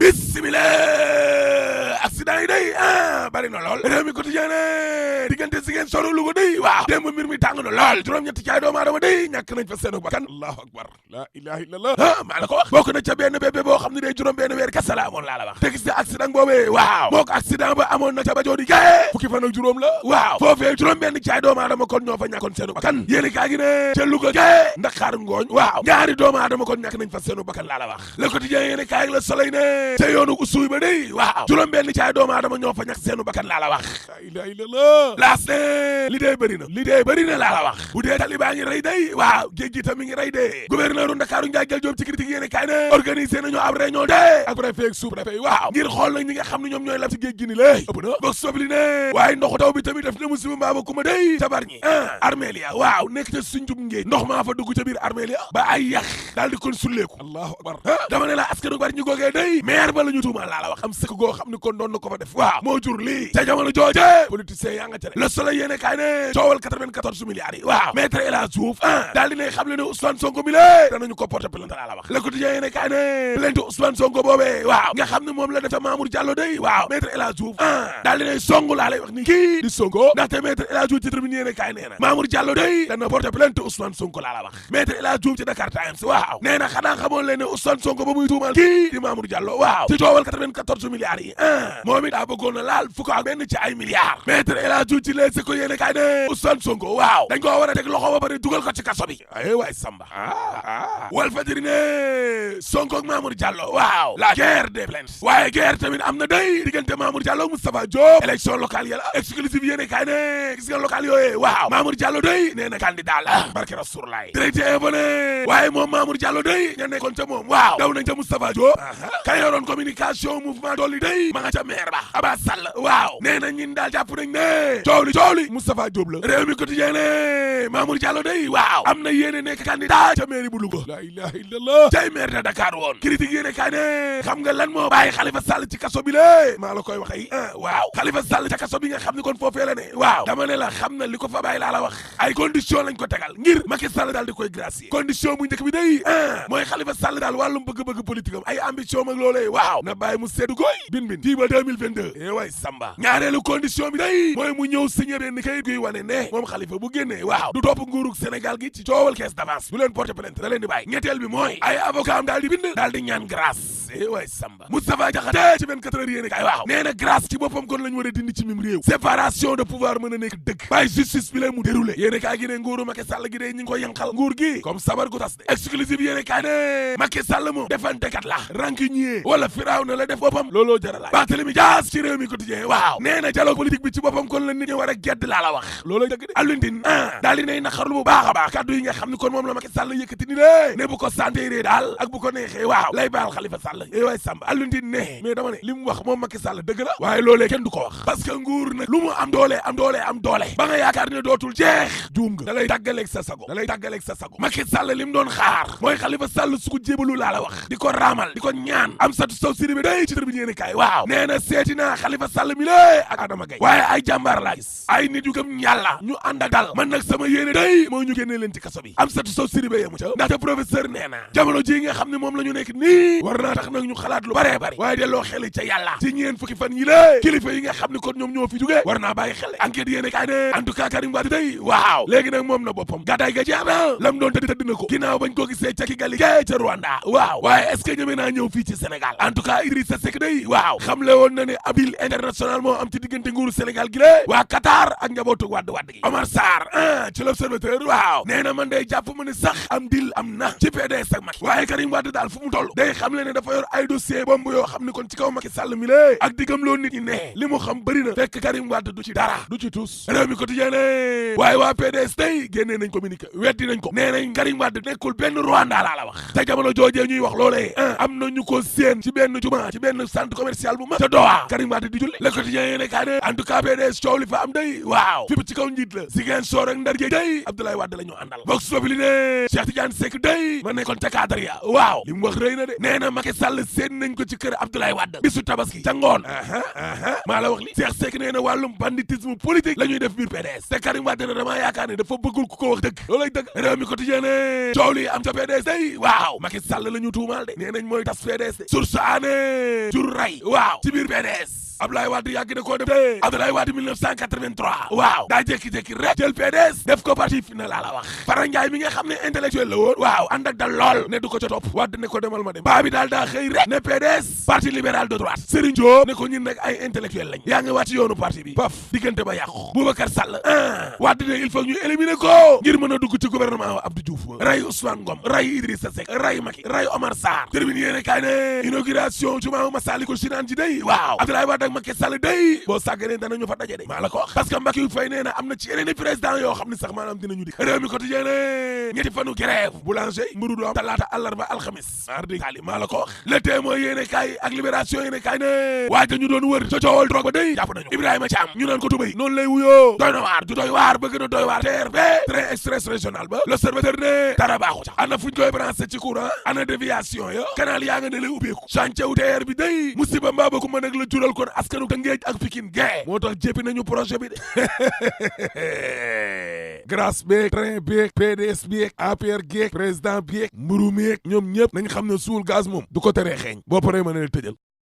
bismillah accident yi day bari na lool réew mi quotidien ne diggante Ziguinchor solo lu ko day waaw démb mbir mi tàng na lool juróom-ñetti caay doomu aadama day ñàkk nañ fa seenu bakkan allahu akbar la ilaha illallah maa la ko wax bokk na ca benn bébé boo xam ne day juróom benn weer kese la amoon laa la wax te gis nga accident boobee waaw mook accident ba amoon na ca ba joodi gaye fukki fan ak juróom la waaw foofee juróom benn caay doomu aadama kon ñoo fa ñàkkoon seenu bakkan yéeni kaa gi ne ca Louga gaye Ndakaaru ngooñ waaw ñaari doomu aadama kon ñàkk nañ fa seenu bakkan laa la wax Le Quotidien yéeni kaa gi la Soleil ne ca yoonu usuy ba day waaw juróom benn caay doomu aadama ñoo fa ñàkk seenu bakkan laa la wax la ilaha illallah laas ne li dee bëri na laa la wax bu dee talibaa ngi rey day waaw géej gi tam mi ngi rey de gouverneur Ndakaaru Ndiaye Gueye Diop ci critique yéene kaay ne organisé nañu ab réunion de ak préfet ak sous-préfet waaw ngir xool nag ñi nga xam ne ñoom ñooy lab ci géej gi ni lée ëpp na boog sobli ne waaye ndoxu taw bi tamit def na musiba mbaaba kuma day ca Bargny Armelia waaw nekk ca Sunjub Ngéej ndox maa fa dugg ca biir Armelia ba ay yax daal di kon sulleeku allahu akbar dama ne la askanu Bargny googee day maire ba la ñu tuumal laa la wax am sëkk goo xam ne kon doon na ko fa def waaw moo jur lii ca jamono jooje politicien yaa nga ca Le Soleil yéene kaay ne coowal 94 milliards yi waaw maître El Hadji Diouf daal di ne xam le ne Ousmane Sonko mi lée danañu ko porter plainte laa la wax Le Quotidien yéene kaay ne plainte Ousmane Sonko boobee waaw nga xam ne moom la def Mamour Diallo day waaw maître El Hadji Diouf daal di ne songu laa lay wax ni kii di Sonko ndaxte maître El Hadji Diouf ci tribune yéene kaay nee na Mamour Diallo day dana porter plainte Ousmane Sonko laa la wax maître El Hadji Diouf ci Dakar Times waaw nee na xanaa xamoon leen ne Ousmane Sonko ba muy tuumal kii di Mamour Diallo waaw ci coowal 94 milliards yi moom it daa bëggoon na laal fukk ak benn ci ay milliards maître El Hadji Diouf ci Les Échos yéene kaay ne Ousmane Sonko waaw dañ koo war a teg loxo ba pare dugal ko ci kaso bi ay waay Samba Walfadjri ne Sonko ak Mamour Diallo waaw la guerre des plaintes waaye guerre tamit am na day diggante Mamour Diallo Moustapha Diop élection locale ya la exclusive yéene kaay ne gis nga locale yooyee waaw Mamour Diallo day nee na candidat la barke Rasulullah direct info ne waaye moom Mamour Diallo day ña nekkoon ca moom waaw daw nañ ca Moustapha Diop ka yoroon communication mouvement dolli day ma nga ca maire ba Abbas Sall waaw nee na ñin daal jàpp nañ ne coow li Moustapha Diop la réew mi quotidien ne Mamour Diallo day waaw am na yéene nekk candidat ca mairie bu Louga la ilaha illallah tey maire de Dakar woon critique yéene kaay ne xam nga lan moo bàyyi Khalifa Sall ci kaso bi lée maa la koy waxee waaw Khalifa Sall ca kaso bi nga xam ni kon foofee la ne waaw dama ne la xam na li ko fa bàyyi laa la wax ay condition lañ ko tegal ngir Macky Sall daal di koy gracier condition bu njëkk bi day mooy Khalifa Sall daal wàllum bëgg-bëgg politique am ay ambition ak loolee waaw na bàyyi mu seddu koy bin fii ba 2022 way Samba ñaareelu condition bi day mooy mu ñëw signé benn kayit guy wane ne moom Khalifa bu génnee waaw du topp nguurug Sénégal gi ci coowal caisse d'avance du leen porter plainte da leen di bàyyi ñetteel bi mooy ay avocat am daal di bind daal di ñaan grâce way Samba Moustapha Diakhaté ci 24 heures yéene kay waaw nee na grâce ci boppam kon lañ war a dindi ci mim réew séparation de pouvoir mën a nekk dëgg bàyyi justice bi lay mu déroulé yéene kaay gi ne nguuru Macky Sall gi day ñi ngi ko yanqal nguur gi comme sabar gu tas de exclusive yéene kaay ne Macky Sall moom defantekat la rancunier wala firaaw na la def boppam looloo jaralaay Barthélémy Dias ci réew mi quotidien waaw nee na dialogue politique bi ci boppam kon la nit ñi war a gedd laa la wax looloo dëgg de Alioune Tine daal di nay naqarlu bu baax a baax kaddu yi nga xam ni kon moom la Macky Sall yëkkati ni lée ne bu ko santéeree daal ak bu ko neexee waaw lay baal Khalifa Sall waay Samba Alioune Tine ne mais dama ne li mu wax moom Macky Sall dëgg la waaye loolee kenn du ko wax parce que nguur nag lu mu am doole ba nga yaakaar ne dootul jeex juum nga da lay tàggaleeg sa sago Macky Sall li mu doon xaar mooy Khalifa Sall su ko jébalu laa la wax di ko raamal di ko ñaan Amsatou Sow Sidibé day ci tribune yéene kaay waaw nee na seeti naa Khalifa Sall mi lée ak Adama Gaye waaye ay jàmbaar laa gis ay nit yu gëm yàlla ñu ànd ak dal man nag sama yéene day mooy ñu génnee leen ci kaso bi Amsatou Sow Sidibé yemu ca ndaxte professeur nee na jamono ji nga xam ne moom la ñu nekk nii war naa tax nag ñu xalaat lu baree bari waaye delloo xel ca yàlla ci ñeen fukki fan yi lée kilifa yi nga xam ne kon ñoom ñoo fi jógee war naa bàyyi xel enquête yéene kaay ne en tout cas Karim Wade day waaw léegi nag moom na boppam gàddaay ga jeex na lam doon tëdd na ko ginnaaw bañ ko gisee ca Kigali ca Rwanda waaw waaye est-ce que ñeme naa ñëw fii ci Sénégal en tout cas Idrissa Seck day waaw xamle woon na ne ab deal international moo am ci diggante nguuru Sénégal gi lée waa Qatar ak njabootu Wade gi Omar Sarr ci l'Observateur waaw nee na man day jàpp ma ne sax am deal am na ci PDS ak Macky waaye Karim Wade daal fu mu toll day xamle ne dafa yor ay dossier bomb yoo xam ne kon ci kaw Macky Sall mi lée ak diggam loo nit ñi ne li mu xam bëri na fekk Karim Wade du ci dara du ci tus réew mi quotidien waaye waa PDS tey génnee nañ communiqué weddi nañ ko nee nañ Karim Wade nekkul benn Rwanda laa la wax te jamono joojee ñuy wax loolee am na ñu ko séen ci benn juma ci benn centre commercial bu mag ca Doha waaw Karim Wade di julli Le Quotidien yéene kaa ne en tout cas PDS coow li fa am day waaw fi ci kaw njiit la Ziguinchor ak Ndar day Abdoulaye Wade la ñu àndal Vox Populi ne Cheikh Tidiane Seck day ma nekkoon ca cadre ya waaw li mu wax rëy na de nee na Macky Sall seen nañ ko ci kër Abdoulaye Wade bisu tabaski ca ngoon maa la wax li Cheikh Seck nee na wàllum banditisme politique la ñuy def biir PDS te Karim Wade ne damaa yaakaar ne dafa bëggul ku ko wax dëgg loolay dëgg réew mi Quotidien ne coow li am ca PDS day waaw Macky Sall la ñu tuumaal de nee nañ mooy tas PDS de source aané jur ray waaw ci biir PDS Abdoulaye Wade yàgg na koo def de Abdoulaye Wade 1983 waaw daa jékki-jékki rek jël PDS def ko parti fi na laa la wax Fara Ndiaye mi nga xam ne intellectuel la woon waaw ànd ak dal lool ne du ko ca topp Wade ne ko demal ma dem baa bi daal daa xëy rek ne PDS parti libéral de droite Serigne Diop ne ko ñun nag ay intellectuel lañ yaa ngi wàcc yoonu parti bi paf diggante ba yàqu Boubacar Sall Wade ne il faut ñu éliminer ko ngir mën a dugg ci gouvernement wa Abdou Diouf ray Ousmane Ngom ray Idrissa Seck ray Macky ray Omar Sarr termine yéene kaay ne inauguration jumaa Massalikul Jinaan ji day waaw Abdoulaye Wade ak Macky Sall day boo sàgganee danañu fa daje de maa la ko wax parce que Macky Faye nee na am na ci yeneen i président yoo xam ne sax maanaam dinañu dik réew mi Quotidien ne ñetti fanu grève boulanger mburu du am talaata àllarba alxamis mardi taali maa la ko wax Le Témoin yéene kaay ak Libération yéene kaay ne waaja ñu doon wër ca coowal drogue ba day jàpp nañu Ibrahima Thiam ñu naan ko tubéy noonu lay wuyoo doy na waar du doy waar bëgg na doy waar TRV train express régional ba L'Observateur ne dara baaxu ca ana fuñ koy branché ci courant ana déviation ya canal yaa nga ne lay ubbeeku chantier wu TER bi day musiba mbaa ba ko mën ak la jural kon askanu Tëngéej ak Pikine gee moo tax jéppi nañu projet bi de grâce beeg train beeg PDS beeg APR geeg président beeg mburu meeg ñoom ñëpp nañ xam ne suul gaz moom du ko teree xeeñ boo paree mën a tëjal